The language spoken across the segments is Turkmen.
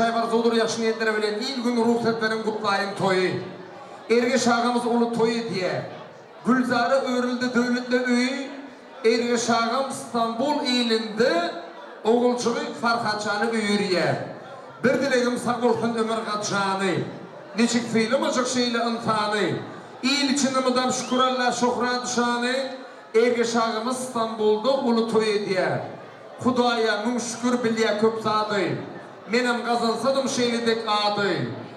Şaý arzuwdyr ýagşy niýetler bilen il-gün rugsat beriň gutlaýyn toýy. Ergeş agamyz uly toý edýä. Gülzara örüldi döwletli öýi Ergeş agam Stambul ilinde oguljygy Farhatjany öýerýä. Bir dilegim sag bolsun ömür jany. Niçik sylamajak şeýle ynsany. Il içinde mydam şükür Alla şöhrat şany Ergeş agamyz Stambulda uly toý edýä. Hudaýa müň şükür bilýä köp zady. Menem gazansadym şeýle dek ady.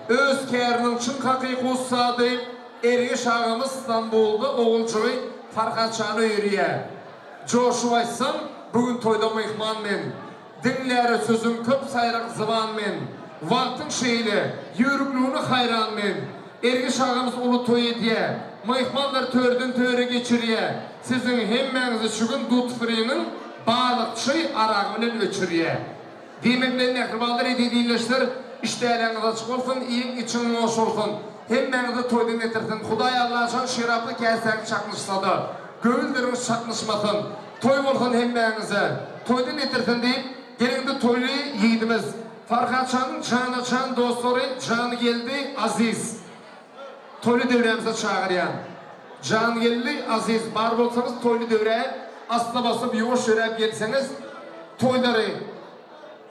Öz käriniň çyn hakyky ussady Ergeş agamyz Stambulda oguljygy Farhatjany öýerýä. Joşup aýtsam, bu gün toýda myhman men. Diňläre sözüm köp saýrak zyban men. Wagtyň şeýle, ýüwrükligine haýran men. Ergeş agamyz uly toý edýä. Myhmanlary törden töre geçirýä. Siziň hemmäňizi şu gün Dutfriniň balykçy aragy bilen öçürýä. Diýmek bilen mähribanlar eziz ildeşler işdäleňiz açyk bolsun iýiň içiň noş bolsun. Hemmäňizi toýdan getirsin. Hudaý Allajan şeraply käsäňiz çaknyşsada göwünleriňiz çaknyşmasyn. Toý bolsun hemmäňize. Toýdan getirsin diýip geliňde toýly ýigidimiz Farhatjanyň jana-jan dostlary Jangeldi Aziz toýly döwrämize çagyrýan. Jangeldi Aziz bar bolsaňyz toýly döwrä assa basyp ýuwaş ýöräp gelseňiz toýlary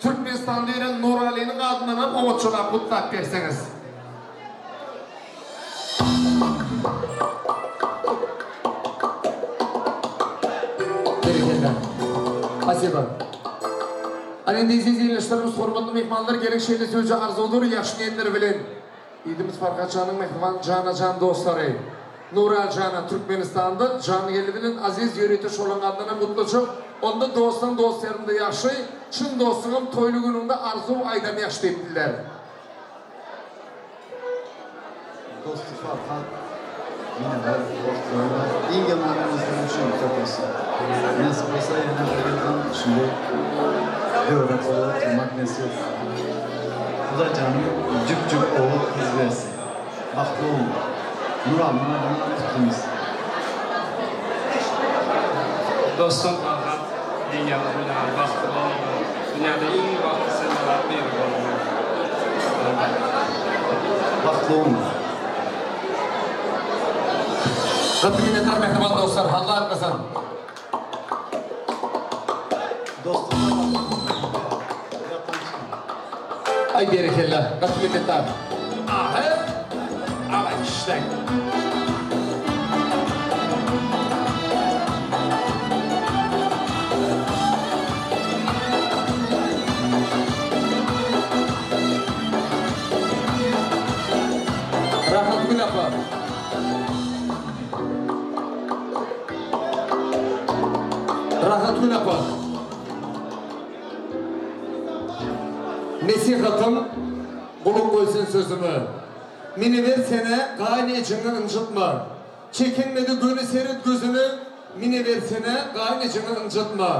Türkmenistanda ýören Nuralynyň adyndanam oňatjalap gutlap berseňiz. Berekella. Spasiba. Ana indi eziz ildeşlerimiz, hormatly myhmanlar, geliň şeýle süýji arzuwdyr, ýagşy niýetler bilen Idimiz Farhatjanyň mähriban jana-jan dostlary, Nuraly jana Türkmenistanda Jangeldi bilen Aziz ýörite şolaň adyndanam gutlajak. Onda dostuň dost ýarynda ýagşy, çyn dostuňam toýly günüňde arzuw aýdan ýagşy diýipdiler. Dosty Farhat ýene bir dostlaryna iň ýaman özleri üçin söhbetdeş. Nesip bolsa ýene bir ýyldan şunday döwre gola oturmak nesip etsin. Hudaýjanym jüp jüp ogul gyz bersin. Bagtly boluň. Nuralynyň adyna gutlymyz. Dostum Farhat ýeňňämiz bilen bagtly bol. Dünýäde iň bagtly sen bolan biri bolmaly. Bagtly boluň. Gaty minnetdar mähriban dostlar Alla ýalkasyn. Dostum Farhat Aý berekella gaty minnetdar. Ahy Aý işleň. Rahatgül apa. Rahatgül apa. Nesihatym gulak goý sen sözüme. Minibersene gaýyn ejeňi ynjytma. Çekinmedi göni seret gözüne Minibersene gaýyn ejeňi ynjytma.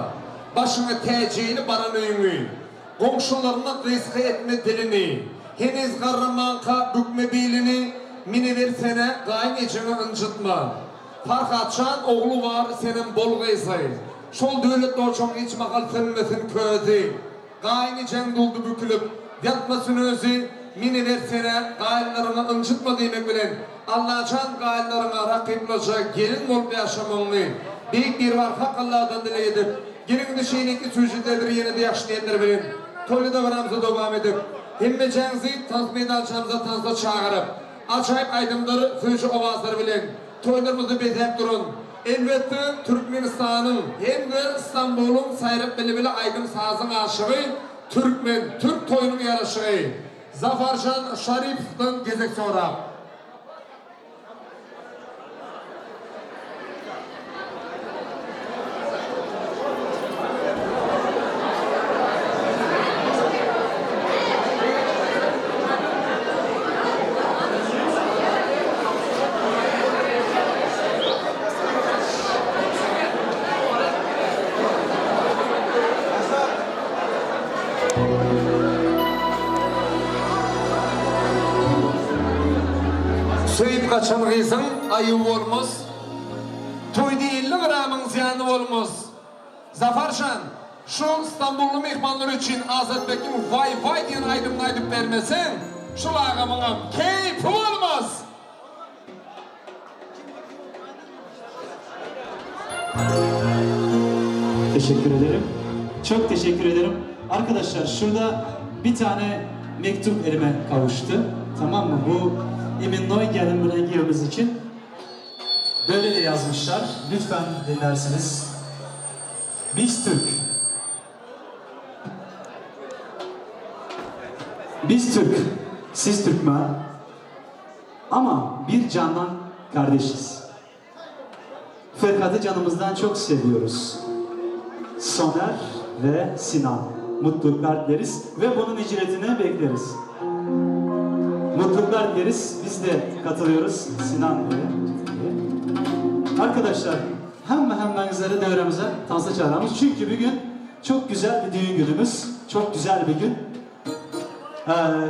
Başyňa täjeýli baran öýüňi. Goňşularyna gysga etme dilini. Heniz garramanka bükme bilini Minibersene gaýyn ejeňi ynjytma. Farhatjan ogly bar senem bol gyzy. Şol döwlet ojagyň hiç mahal sönmesin közi. Gaýyn ejeň duldy bükülip, ýatmasyn özi, Minibersene, gaýynlaryňy ynjytma diýmek bilen, Allajan gaýynlaryňa rakyplaja gelin bolup ýaşamagyňy Beýik Biribar Hak Alladan dileg edip, geliň indi şeýleki sýužetlerdir ýene-de ýagşy niýetler bilen toýly dabaramyzy dowam edip, hemmejäňizi tans meýdançamyza tansa çagyryp, ajaýyp aýdymdyr süýji owazlar bilen toýlarymyzy bezäp duran, elbetde, Türkmenistanyň hem-de Stambulyň saýrak bilbili aýdym-sazyň aşygy, türkmen, türk toýunyň ýaraşygy Zafarjan Şaripowdan gezek sorap. Söýüp gaçan gyzyň aýyby bolmaz. Toýda 50 gramyň zyýany bolmaz. Zafar jan! Şu Stambully myhmanlar üçin Azatbekiň Waý waý diýen aýdymyny aýdyp bermeseň, şul agamyňam keýpi bolmaz! Teşekkür ederim. Çok teşekkür ederim. Arkadaşlar şurada bir tane mektup elime kavuştu. Tamam mı? Bu Emin gelin bilen için. Böyle de yazmışlar. Lütfen dinlersiniz. Biz Türk. Biz Türk. Siz Türkmen. Ama bir candan kardeşiz. Ferhat'ı canımızdan çok seviyoruz. Soner ve Sinan. Mutluluklar dileriz ve bunun icretini bekleriz. Mutluluklar dileriz. Biz de katılıyoruz Sinan Bey'e. Arkadaşlar hem hemmenizi devremize tansa çağıramız. Çünkü bugün çok güzel bir düğün günümüz. Çok güzel bir gün.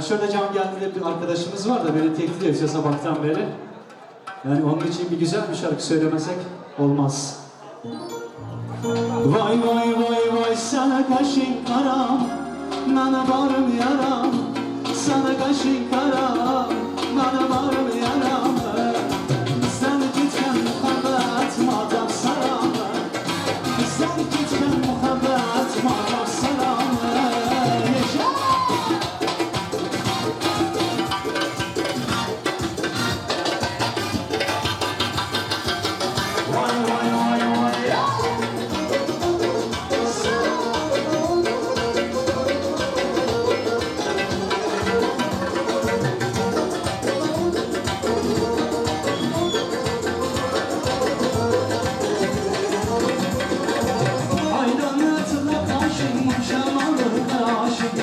Şurada Can geldi bir arkadaşımız var da beni tehdit ediyor sabahtan beri. Yani onun için bir güzel bir şarkı söylemesek olmaz. Vay vay vay vay sana kaşın karam, nana varım yaram. Sana kaşın karam, nana varım yaram. Sen gitken muhabbet madem saram. Sen gitken muhabbet madem saram. Yaşa! Vay vay vay vay. Aydınlıkla kaşın cemalı karaşın.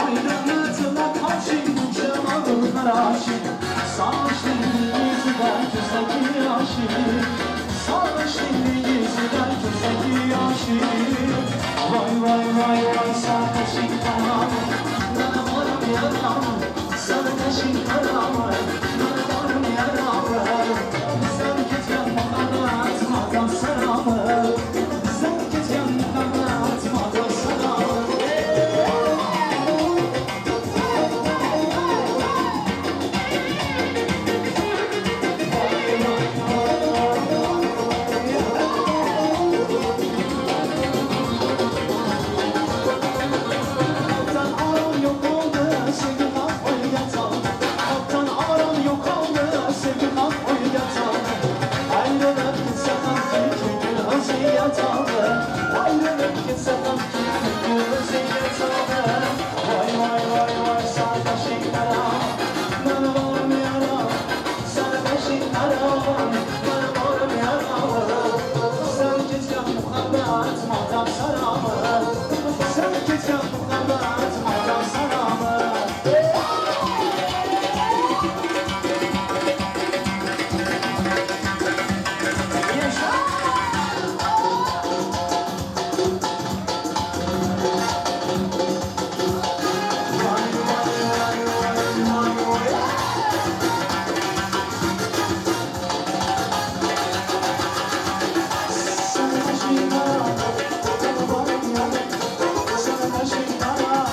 Aydınlıkla kaşın cemalı karaşın. Sarışın yüzüden köseki yaşı. Sarışın yüzüden köseki yaşı. Vay vay vay vay sarışın karam. Nana varım yaram. Sarışın karam. Nana varım yaram. Sen gitken muhabbet madem selamı. Sen gitken muhabbet madem selamı. Alttan aram yok oldu, sevgi ham oynatalım. Alttan aram yok oldu, sevgi ham oynatalım. Ayrılıp gitsem ki gün özü yatalı. Ayrılıp gitsem ki gün özü yatalı. Vay vay vay vay sana kaşın karam. Bana varım yaram. Sana kaşın karam. Bana varım yaram. Sen gitken muhabbet madem saramı. Sen gitken muhabbet madem saramı. Yaşa! Vay vay vay vay vay vay. Sana kaşın karam, bana varım yaram. Sana kaşın karam,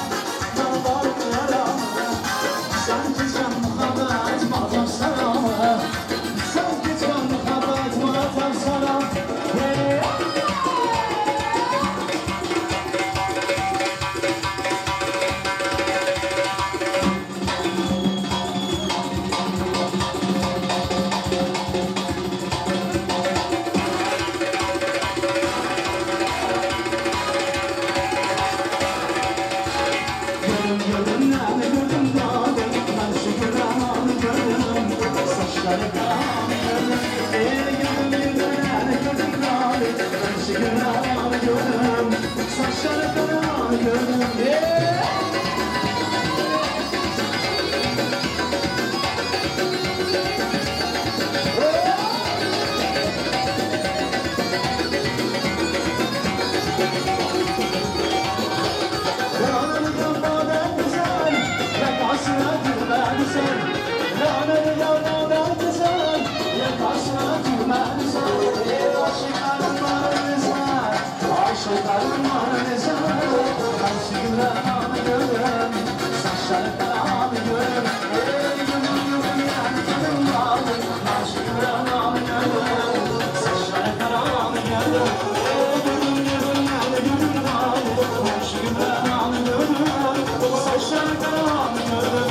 bana varım yaram. Sen gitken muhabbet madem selamı. Sen gitken muhabbet madem selam. Hey! Gördüm gördüm nerede gördüm da ben şükür gördüm. Saçları kan gördüm. Gördüm gördüm nerede gördüm da ben şükür gördüm. Saçları kan gördüm. Laneli yamadan güzel, yakasına dümen güzel. Ey aşıklarım var güzel, aşıklarım var güzel. Gülranany gördüm, saçları karanı gördüm. Ey gülüm gülüm yani gülüm vardı. Naşı gülranany gördüm, saçları karanı gördüm. Ey gülüm gülüm yani gülüm vardı. Naşı gülranany gördüm, saçları karanı gördüm.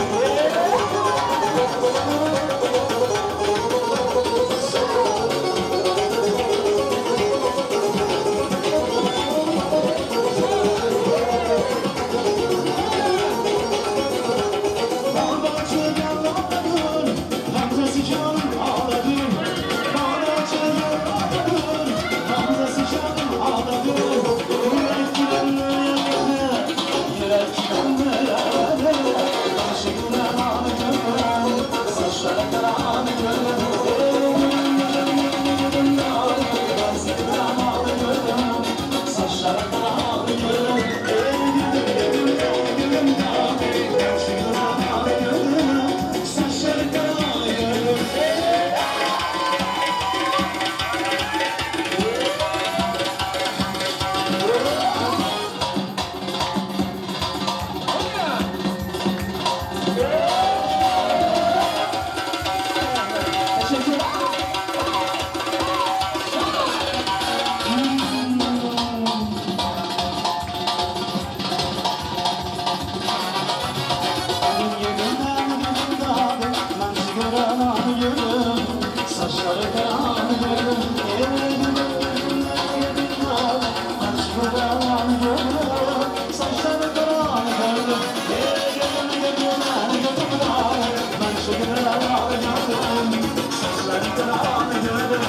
Saçları karanı gördüm, saçları karanı gördüm. Teşekkür. Saçları karanı gördüm, saçları karanı gördüm, saçları karanı gördüm, saçları karanı gördüm.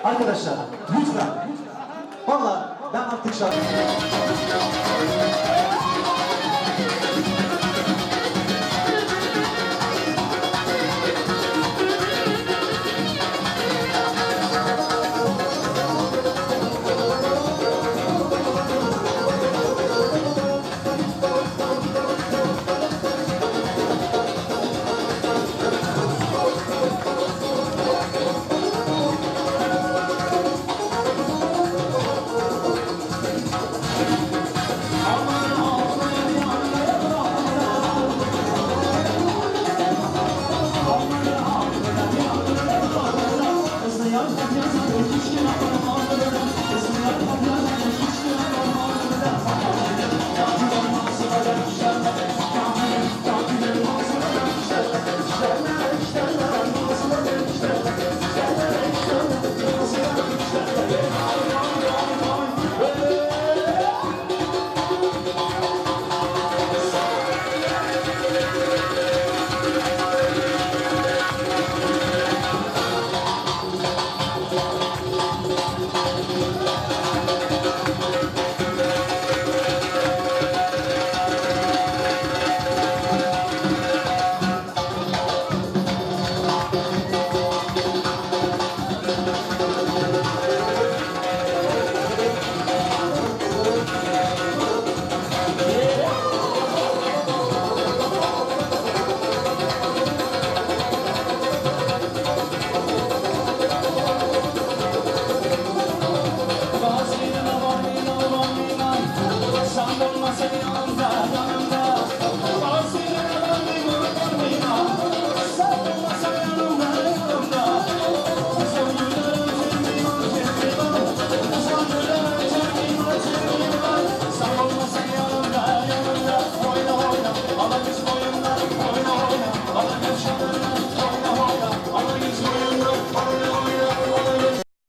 Arkadaşlar lütfen. Valla ben artık şarkı...